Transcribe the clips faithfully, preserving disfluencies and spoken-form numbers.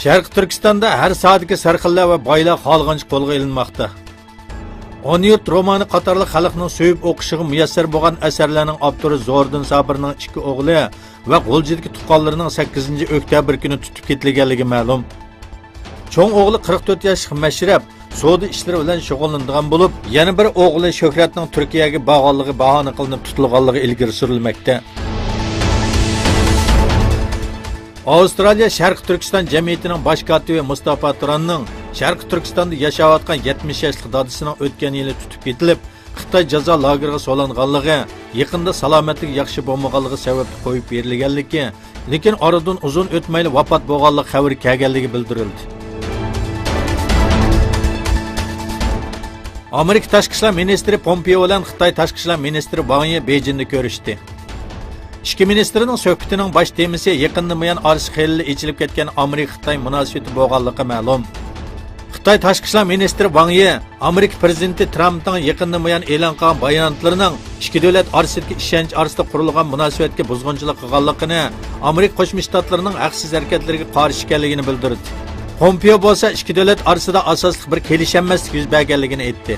شەرقىي تۈركىستاندا ھەر ساھەدىكى سەرخىللەر ۋە بايلار خالىغانچە قولغا ئېلىنماقتا. ئانا يۇرت رومانى قاتارلىق خەلقنىڭ سۆيۈپ ئوقۇشىغا مۇيەسسەر بولغان ئەسەرلەرنىڭ ئاپتورى زورىدىن سابىرنىڭ ئىككى ئوغلى ۋە غۇلجىدىكى تۇغقانلىرىنىڭ سەككىزىنچى ئۆكتەبىر كۈنى تۇتۇپ كېتىلگەنلىكى مەلۇم. چوڭ ئوغلى قىرىق تۆت ياشلىق مەشرەپ سودا ئىشلىرى بىلەن شۇغۇللىنىدىغان بولۇپ، يەنە بىر ئوغلى شۆھرەتنىڭ تۈركىيەگە بارغانلىقى باھانە قىلىنىپ تۇتۇلغانلىقى ئىلگىرى سۈرۈلمەكتە. ئاۋسترالىيە شەرقىي تۈركىستان جەمئىيىتىنىڭ باش كاتىپى مۇستافا تۇراننىڭ شەرقىي تۈركىستاندا ياشاۋاتقان يەتمىش ياشلىق دادىسىنىڭ ئۆتكەن يىلى تۇتۇپ كېتىلىپ، خىتاي جازا لاگېرىغا سولانغانلىقى، يېقىندا سالامەتلىكى ياخشى بولمىغانلىقى سەۋەبلىك قويۇپ بېرىلگەنلىكى، لېكىن ئارىدىن ئۇزۇن ئۆتمەيلا ۋاپات بولغانلىق خەۋىرى كەلگەنلىكى بىلدۈرۈلدى. ئامېرىكا تاشقى ئىشلار مىنىستىرى پومپېئو بىلەن خىتاي تاشقى ئىشلار مىنىستىرى ۋاڭ يى بېيجىڭدا كۆرۈشتى. ئىككى مىنىستىرنىڭ سۆھبىتىنىڭ باش تېمىسى يېقىندىن بۇيان ئارىسى خېلىلا ئېچىلىپ كەتكەن ئامېرىكا-خىتاي مۇناسىۋىتى بولغانلىقى مەلۇم. خىتاي تاشقى ئىشلار مىنىستىرى ۋاڭ يى ئامېرىكا پىرېزىدېنتى ترامپنىڭ يېقىندىن بۇيان ئېلان قىلغان باياناتلىرىنىڭ ئىككى دۆلەت ئارىسىدىكى ئىشەنچ ئارىسىدا قۇرۇلغان مۇناسىۋەتكە بۇزغۇنچىلىق قىلغانلىقىنى، ئامېرىكا قوشما شتاتلىرىنىڭ ھەقسىز ھەرىكەتلىرىگە قارشى ئىكەنلىكىنى بىلدۈردى. پومپېئو بولسا ئىككى دۆلەت ئارىسىدا ئاساسلىق بىر كېلىشەلمەسلىك يۈز بەرگەنلىكىنى ئېيتتى.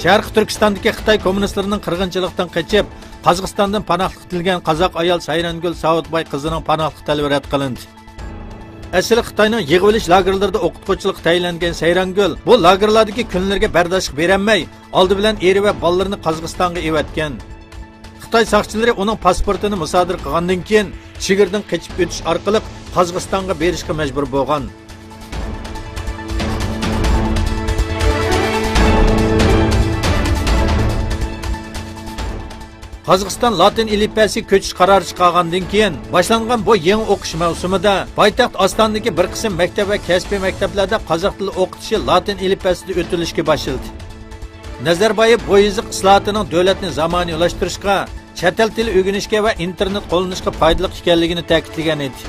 شەرقىي تۈركىستاندىكى خىتاي كوممۇنىستلىرىنىڭ قىرغىنچىلىقتىن قېچىپ، قازاقىستاندىن پاناھلىق تىلىگەن قازاق ئايال سايرانگۈل ساۋۇتباي قىزىنىڭ پاناھلىق تەلىپى رەت قىلىندى. ئەسلى خىتاينىڭ يىغىۋېلىش لاگېرلىرىدا ئوقۇتقۇچىلىققا تەيىنلەنگەن سايرانگۈل بۇ لاگېرلاردىكى كۈنلىرىگە بەرداشلىق بېرەلمەي، ئالدى بىلەن ئېرى ۋە بالىلىرىنى قازاقىستانغا ئېۋەتكەن. خىتاي ساقچىلىرى ئۇنىڭ پاسپورتىنى مۇسادىرە قىلغاندىن كېيىن، چېگرىدىن قېچىپ ئۆتۈش ئارقىلىق قازاقىستانغا بېرىشقا مەجبۇر بولغان. قازاقىستان لاتىن ئېلىپبەسىگە كۆچۈش قارارى چىقارغاندىن كېيىن باشلانغان بۇ يېڭى ئوقۇش مەۋسۇمىدا پايتەخت ئاستانىدىكى بىر قىسىم مەكتەپ ۋە كەسپىي مەكتەپلەردە قازاق تىلى ئوقۇتۇشى لاتىن ئېلىپبەسىدە ئۆتۈلۈشكە باشلىدى. نەزەربايېۋ بۇ يېزىق ئىسلاھاتىنىڭ دۆلەتنى زامانىۋىلاشتۇرۇشقا، چەت ئەل تىلى ئۆگىنىشكە ۋە ئىنتېرنېت قوللىنىشقا پايدىلىق ئىكەنلىكىنى تەكىتلىگەن ئىدى.